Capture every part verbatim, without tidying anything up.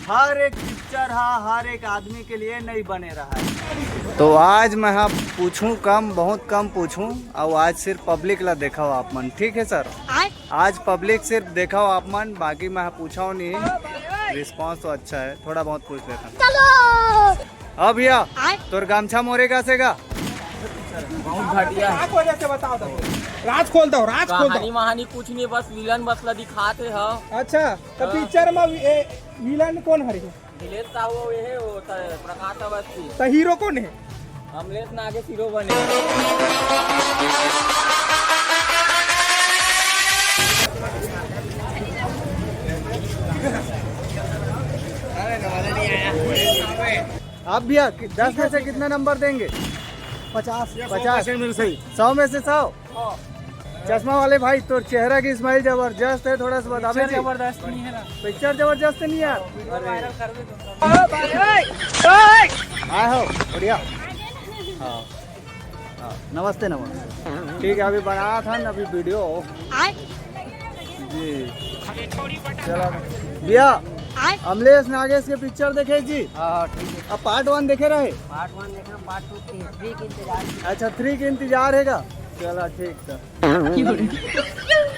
हर एक पिक्चर हा हर एक आदमी के लिए नहीं बने रहा है। तो आज मैं हा पूछूं कम, बहुत कम पूछूं, और आज सिर्फ पब्लिक ला देखाओ आप मन, ठीक है सर? आज पब्लिक सिर्फ देखाओ आप मन, बाकी मैं हा पूछाओ नहीं। रिस्पांस तो अच्छा है, थोड़ा बहुत पूछ लेता हूँ। चलो। अब भैया, तोर गमछा मोरे का से गा? बहुत घटिया है। राज खोल दो, राज खोल दो। कहानी वहानी कुछ नहीं, बस विलन बस ला दिखाते हो। अच्छा, तो पिक्चर में विलन कौन हरे? नीलेश साहू, ये है वो त-, प्रकाश अवस्थी। तो हीरो कौन है? अमलेश नागेश हीरो बने। आप भैया कि-, दस में से कितना नंबर देंगे? पचास। पचास। सौ में से सौ। चश्मा वाले भाई, तोर चेहरा की स्माइल जबरदस्त है, थोड़ा सा बता दे। जबरदस्त नहीं है ना? पिक्चर जबरदस्त नहीं है यार। वायरल कर दे तुम। आए हो, बढ़िया। हाँ। हाँ, नमस्ते, नमस्ते। ठीक है, अभी बना था ना अभी वीडियो। जी। चलो भैया, अमलेश नागेश के पिक्चर देखे जी? हाँ, हाँ, ठीक है। अब पार्ट वन देखे रहे? पार्ट वन देखना, पार्ट टू थ्री के इंतजार। अच्छा, थ्री के इंतजार है का? चला ठीक था।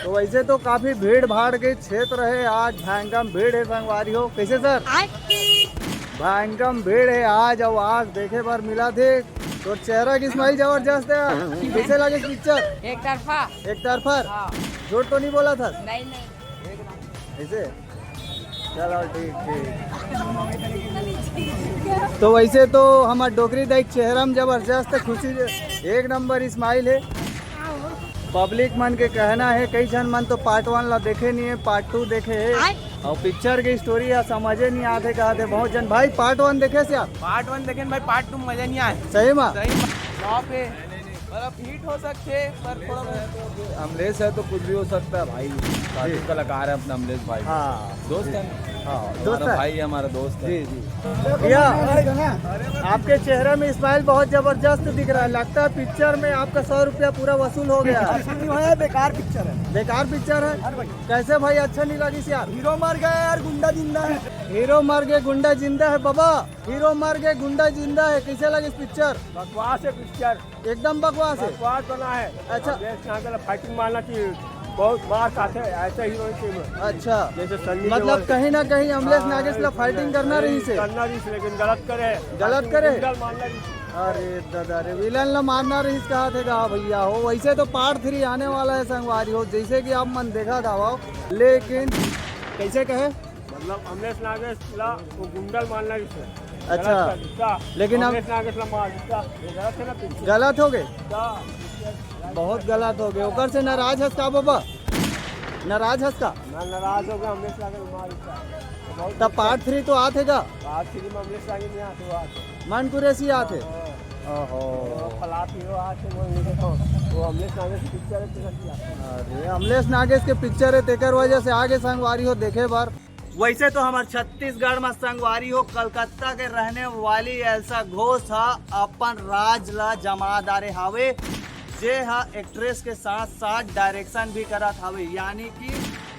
तो वैसे तो काफी भीड़ भाड़ के क्षेत्र है, आज भयंकम भीड़ है संगवारी हो। कैसे सर? भयंकम भीड़ है आज, और आज देखे बर मिला थे। तो चेहरा की स्माइल जबरदस्त है। कैसे लगे पिक्चर? एक तरफा। एक तरफा? हाँ। झूठ तो नहीं बोला था? नहीं, नहीं। ऐसे? चलो ठीक, ठीक। तो वैसे तो हमार डोकरी दाई के चेहरा में जबरदस्त खुशी, एक नंबर स्माइल है। पब्लिक मन के कहना है, कई झन मन तो पार्ट वन ला देखे नहीं है, पार्ट टू देखे है। और पिक्चर के स्टोरी या समझे नहीं आते कहते बहुत झन। भाई पार्ट वन देखे से आप? पार्ट वन देखे भाई, पार्ट टू में मजा नहीं आए। सही में? सही में। फ्लॉप है। मतलब हिट हो सकते, पर थोड़ा बहुत। अमलेश है तो कुछ भी हो सकता है भाई, कार्टून कलाकार है अपना अमलेश भाई। हाँ। दोस्त है। हाँ, हमारा दोस्त है। भाई है, हमारा दोस्त है। जी, जी। भैया, आपके चेहरे में स्माइल बहुत जबरदस्त दिख रहा है, लगता है पिक्चर में आपका सौ रुपया पूरा वसूल हो गया। वसूल नहीं होया, बेकार पिक्चर है। बेकार पिक्चर है? अरे भाई। कैसे भाई, अच्छा नहीं लगी यार? हीरो मर गया यार, गुंडा जिंदा है। हीरो मर गए, गुंडा जिंदा है बाबा। हीरो मर गए, गुंडा जिंदा है। कैसे लगे पिक्चर? बकवास है पिक्चर। एकदम बकवास है। बकवास बना है। अच्छा। अमलेश नागेश ला फाइटिंग मारना चाहिए, बहुत मार खाते हैं ऐसे हीरो टीम। अच्छा। जैसे सन्नी मतलब देओल। कहीं ना कहीं अमलेश हाँ, नागेश ला फाइटिंग करना रही से। करना रही से, लेकिन गलत करे। गलत करे? गुंडा मारना रही। अरे दादा रे, विलन ला मारना रही कहा थे का भैया हो। वैसे तो पार्ट थ्री आने वाला है संगवारी हो, जैसे कि आप मन देखा था, लेकिन कैसे कहे? मतलब अमलेश नागेश ला वो गुंडा मारना रही से। अच्छा। गलत था, गुस्सा। लेकिन हम अमलेश नागेश ला मार, गुस्सा। ये गलत है ना पिक्चर? गलत हो गए। गुस्सा। बहुत गलत हो गए। ओकर से नाराज हस का बाबा? नाराज हस का? ना, नाराज हो गया, अमलेश नागेश मार, गुस्सा। बहुत तब पार्ट थ्री तो आते का? पार्ट थ्री में अमलेश नागेश नहीं आते, वो आते। मन कुरेसी आते? हाँ। ओहो। वो फलात हीरो आते, वो नहीं देखो। वो अमलेश नागेश पिक्चर है, तो सब किया। अरे, अमलेश नागेश के पिक्चर है, तेकर वजह से आगे संगवारी हो देखे बार। वैसे तो हमार छत्तीसगढ़ में संगवारी हो, कलकत्ता के रहने वाली एल्सा घोष हा अपन राज ला जमा डारे हावे, जे हा एक्ट्रेस के साथ साथ डायरेक्शन भी करत हावे, यानी कि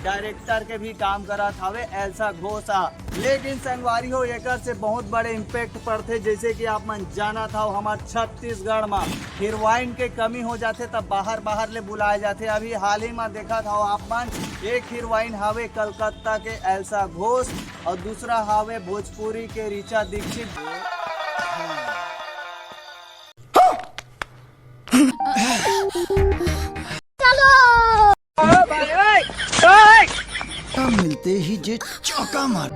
डायरेक्टर के भी काम करत हावे एल्सा घोष हा। लेकिन संगवारी हो, एकर से बहुत बड़े इम्पैक्ट पड़थे। जैसे कि आप मन जानत हव, हमार छत्तीसगढ़ म हीरोइन के कमी हो जाथे, तब बाहर बाहर ले बुलाए जाथे। अभी हाल ही म देखत हव आप मन, एक हीरोइन हावे कलकत्ता के एल्सा घोष और दूसरा हावे भोजपुरी के ऋचा दीक्षित। मिलते ही जे चौका मार।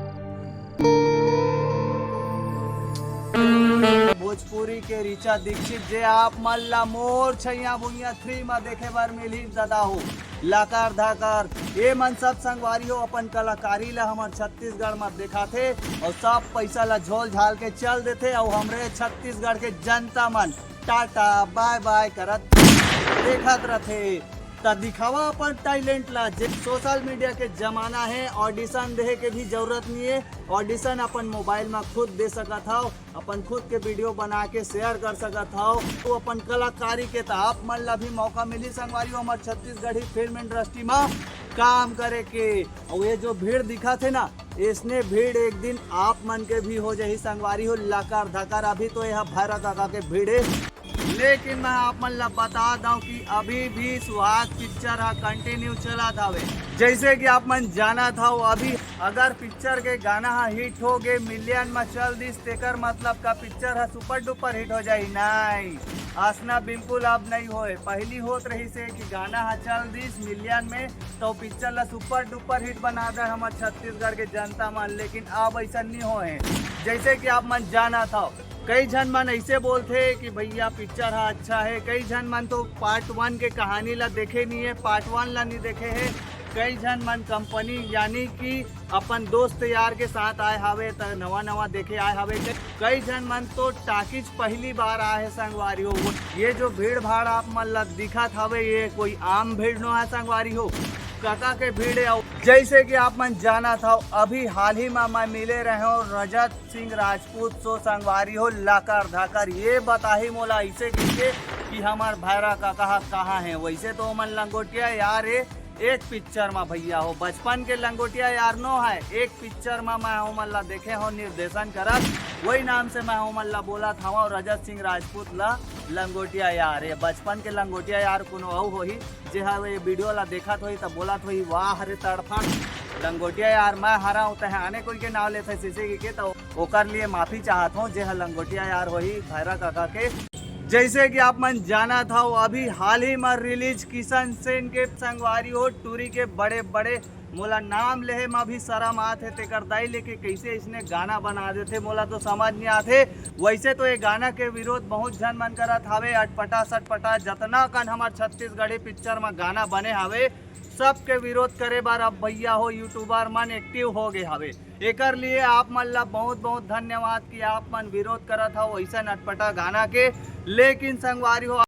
भोजपुरी के ऋचा दीक्षित, जे आप मन ला मोर छैया भुइया थ्री म देखे बर मिलही दादा हो। लाकर धाकर ये मन सब संगवारी हो अपन कलाकारी ला हमर छत्तीसगढ़ म दिखाथे और सब पैसा ला झोल झाल के चल देथे और हमरे छत्तीसगढ़ के जनता मन टाटा बाय बाय करत देखत रथे। त दिखावा अपन टैलेंट ला, जे सोशल मीडिया के जमाना है, ऑडिशन देहे के भी जरूरत नहीं है। ऑडिशन अपन मोबाइल में खुद दे सकत हव, अपन खुद के वीडियो बना के शेयर कर सकत हव। तो अपन कलाकारी के त आप मन ला भी मौका मिली संगवारी हो, हमर छत्तीसगढ़ी फिल्म इंडस्ट्री में काम करे के। और ये जो भीड़ दिखत हे ना, इसने भीड़ एक दिन आप मन के भी हो जाही संगवारी हो, लकर धकर। अभी तो यह भैरा काका के भीड़ है, लेकिन मैं आप मन ला बता दूं कि अभी भी सुहाग पिक्चर हा कंटिन्यू चलत हवे। जैसे कि आप मन जानत हव, अभी अगर पिक्चर के गाना हा हिट हो गे, मिलियन में चल दिस, तेकर मतलब का पिक्चर हा सुपर डुपर हिट हो जाही? नहीं, असना बिल्कुल अब नहीं होए। पहली होत रही से कि गाना हा चल दिस मिलियन में, तो पिक्चर ला सुपर डुपर हिट बना दे हमर छत्तीसगढ़ के जनता मन, लेकिन अब ऐसा नहीं होए। जैसे कि आप मन जानत हव, कई झन मन ऐसे बोलथे कि भैया पिक्चर हा अच्छा है, कई झन मन तो पार्ट वन के कहानी ला देखे नहीं है, पार्ट वन ला नहीं देखे है। कई झन मन कंपनी यानी कि अपन दोस्त यार के साथ आए हावे, त नवा नवा देखे आए हावे। कई झन मन तो टाकीज पहली बार आए है संगवारी हो। ये जो भीड़ भाड़ आप मन ला दिखत हावे, ये कोई आम भीड़ नो है संगवारी हो, काका के भीड़ है। जैसे कि आप मन जानत हव, अभी हाल ही में मैं मिले रहे हूँ रजत सिंह राजपूत सो संगवारी हो, लकर धकर ये बताही मोला ऐसे कहिके कि हमार भैरा काका हा कहाँ है। वैसे तो ओमन लंगोटिया यार है एक पिक्चर में भैया हो, बचपन के लंगोटिया यार नो है, एक पिक्चर में मैं ओमन ला देखे हो निर्देशन करत, वही नाम से मैं ओमन ला बोलत हवं रजत सिंह राजपूत ला लंगोटिया यार। ये बचपन के लंगोटिया यार कोनो अउ होही, जे हा ये वीडियो ला देखत होही त बोलत होही, "वाह रे तड़फट, लंगोटिया यार मैं हरंव, तैं आने कोई के नाव लेथे सिसे के।" त ओकर लिए माफी चाहत हूँ, जे हा लंगोटिया यार होही भैरा काका के। जैसे कि आप मन जानत हव, अभी हाल ही में रिलीज किशन सेन के संगवारी हो टूरी के बड़े बड़े, मोला नाम लेहे म भी शरम आत हे, तेकर दाई लेके कैसे इसने गाना बना देथे, मोला तो समझ नहीं आत हे। वैसे तो ये गाना के विरोध बहुत झन मन करत हावे, अटपटा सटपटा जतना कन हमर छत्तीसगढ़ी पिक्चर म गाना बने हावे, सबके विरोध करे बर अब भैया हो यूट्यूबर मन एक्टिव हो गए हावे। एकर लिए आप मन ला बहुत बहुत धन्यवाद कि आप मन विरोध करत हव ऐसन अटपटा गाना के। लेकिन संगवारी हो,